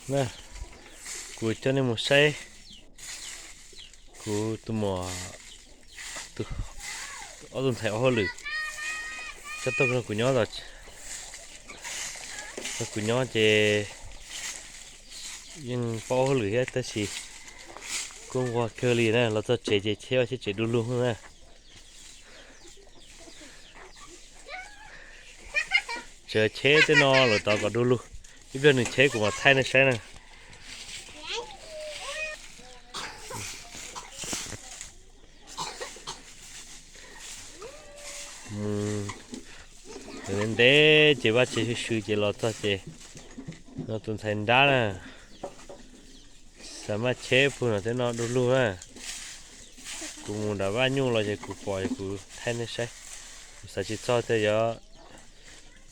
Na, kuv coj nej mus saib kuv tus muam, ob tug ntxhais ua hauj lwm. Txog tau kuv nyob, kuv nyob ces yeej paub ua hauj lwm thiab tab sis kuj nquag kawg li na. Los txog tsev ces cheb ua cheb tsev du lug na. Tsev cheb tej no lawm tod kom du lug, ib pliag nws cheb kuv mam thaij nej saib na. Ntev ntev ces vaj tsev swm swm ces los txog ces no tus ntxhais nrab na, xav maj cheb pug no tej no du lug na. Kuv mus nram vaj nyuj los ces kuv pom es kuv thaij nej saib. Kuv xav tsis txog tias yuav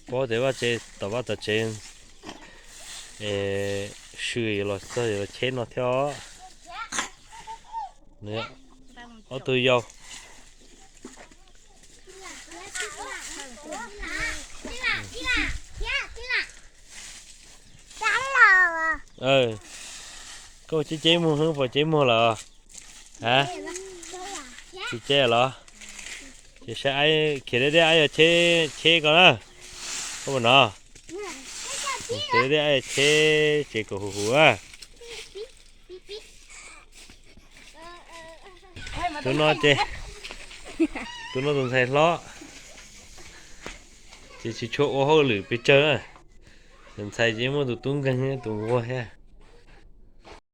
paub tias vaj tsev tom vaj tom tsev swm yuav los txog yuav los cheb no thiab os. Ob tug yau. Koj ceb ceb muag, pom ceb muag lawm. A, tsis ceb los? Ces saib, khiav deb deb, ab yog cheb, cheb koj na. Koj mus no, khiav deb deb, ab yog cheb ces kom huv huv a. Tus no ces, tus no tus ntxhais hlob ces tsis tshua ua hauj lwm pes tsawg na. Tus ntxhais ces muaj tus tub nkeeg tus nquag thiab.